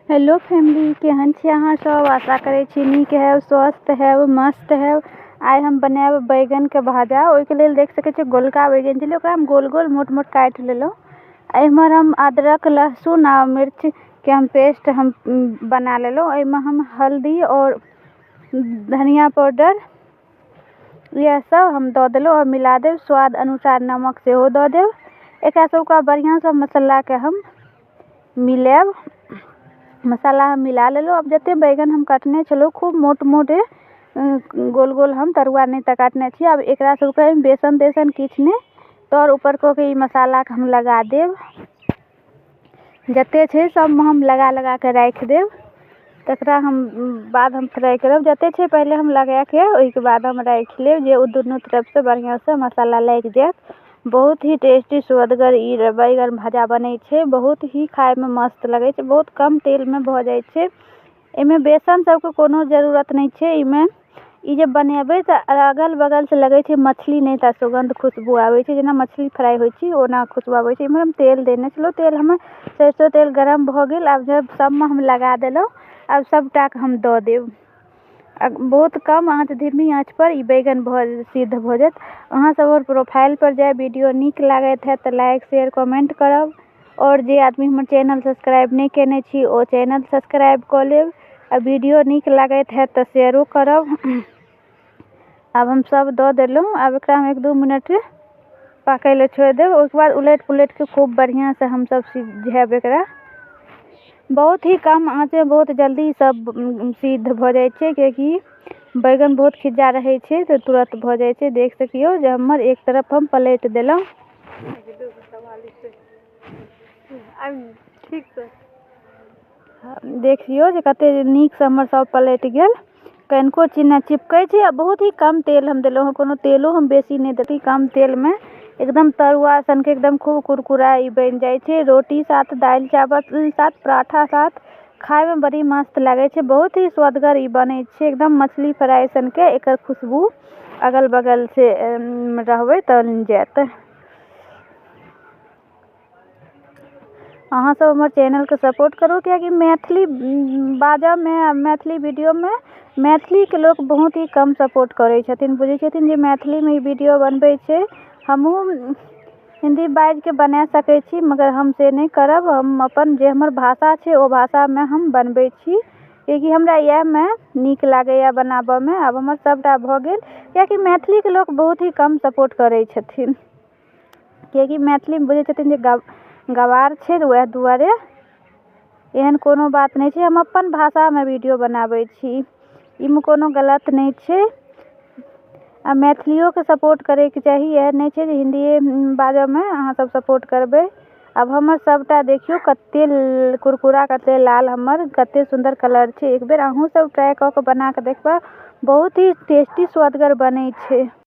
Hello family, केहन छी अहाँ सब? आशा करै छी नीक हैब, स्वस्थ हैब, मस्त हैब। आइ हम बनायब बैगनके भाजा। ओहिके लेल देख सकै छियै गोलका बैगन छलै, ओकरा हम गोल गोल मोट मोट काटि लेलहुँ। एहिमे हम अदरक, लहसुन आ मिर्चके हम पेस्ट हम बना लेलहुँ। एहिमे हम हल्दी आओर धनिया पाउडर इएह सब हम दऽ देलहुँ आओर मिला देब। स्वाद अनुसार नमक सेहो दऽ देब। एकरा सबके बढ़िआँसँ मसल्लाके हम मिलायब। मसाला हम मिला लेलहुँ। आब जतेक बैगन हम कटने छलहुँ, खूब मोट मोट गोल गोल हम तरुआ नहि तऽ काटने छी। आब एकरा सबके बेसन तेसन किछु नहि, तर ऊपर कऽ के ई मसालाके हम लगा देब। जतेक छै सबमे हम लगा लगाके राखि देब, तकरा हम बाद हम फ्राइ करब। जतेक छै पहिले हम लगाके ओहिके बाद हम राखि लेब, जे ओ दुनू तरफसँ बढ़िआँसँ मसाला लागि जायत। बहुत ही टेस्टी सुअदगर ई बैगन भाजा बनै छै। बहुत ही खाइमे मस्त लगै छै। बहुत कम तेलमे भऽ जाइ छै। एहिमे बेसन सबके कोनो जरूरत नहि छै। एहिमे ई जे बनेबै तऽ अगल बगलसँ लगै छै मछली नहि तऽ सुगन्ध खुशबू आबै छै, जेना मछली फ्राइ होइ छै ओना खुशबू आबै छै। एहिमे हम तेल देने छलहुँ। तेल हमर सरिसो तेल गरम भऽ गेल। आब जब सबमे हम लगा देलहुँ, आब सबटाके हम दऽ देब। बहुत कम आँच, धीमी आँचपर ई बैगन भऽ सिद्ध भऽ जायत। अहाँ सब हमर प्रोफाइलपर जायब, वीडियो नीक लागैत हैत तऽ लाइक, शेयर, कमेन्ट करब। आओर जे आदमी हमर चैनल सब्सक्राइब नहि कयने छी, ओ चैनल सब्सक्राइब कऽ लेब। आ वीडियो नीक लागैत हैत तऽ शेयरो करब। आब हम सब दऽ देलहुँ। आब एकरा हम 1-2 मिनट पाकै लए छोड़ि देब। ओहिके बाद उलटि पुलटिके खूब बढ़िआँसँ हमसब सिझायब एकरा। बहुत ही कम आँचमे बहुत जल्दी सब सिद्ध भऽ जाइ छै, कियाकि बैगन बहुत खिज्जा रहै छै तऽ तुरन्त भऽ जाइ छै। देख सकियौ जे हमर एक तरफ हम पलटि देलहुँ। देखियौ जे कतेक नीकसँ हमर सब पलटि गेल। कनिको चीज नहि चिपकै छै। आ बहुत ही कम तेल हम देलहुँ हँ, कोनो तेलो हम बेसी नहि देली। कम तेलमे एकदम तरुआ सनके एकदम खूब कुरकुरा ई बनि जाइ छै। रोटी साथ, दालि चावल साथ, पराठा साथ खाइमे बड़ी मस्त लागै छै। बहुत ही सुअदगर ई बनै छै। एकदम मछली फ्राइ सनके एकर खुशबू अगल बगलसँ रहबै तऽ जायत। अहाँ सब हमर चैनलके सपोर्ट करू, कियाकि मैथिली बाजऽमे, मैथिली वीडियोमे मैथिलीके लोक बहुत ही कम सपोर्ट करै छथिन। बुझै छथिन जे मैथिलीमे ई वीडियो बनबै छै। हमहूँ हिन्दी बाजिके बना सकै छी, मगर हम से नहि करब। हम अपन जे हमर भाषा छै, ओ भाषामे हम बनबै छी, कियाकि हमरा इएहमे नीक लागैए बनाबऽमे। आब हमर सबटा भऽ गेल, कियाकि मैथिलीके लोक बहुत ही कम सपोर्ट करै छथिन, कियाकि मैथिलीमे बुझै छथिन जे गवार छै। वएह दुआरे एहन कोनो बात नहि छै। हम अपन भाषामे वीडियो बनाबै छी, एहिमे कोनो गलत नहि छै। आ मैथिलियोके सपोर्ट करैके चाही। एहन नहि छै जे हिन्दिए बाजऽमे अहाँ सब सपोर्ट करबै। आब हमर सबटा देखियौ कते कुरकुरा, कते लाल हमर, कते सुन्दर कलर छै। एकबेर अहूँ सब ट्राइ कऽ के बनाके देखबै, बहुत ही टेस्टी सुअदगर बनै छै।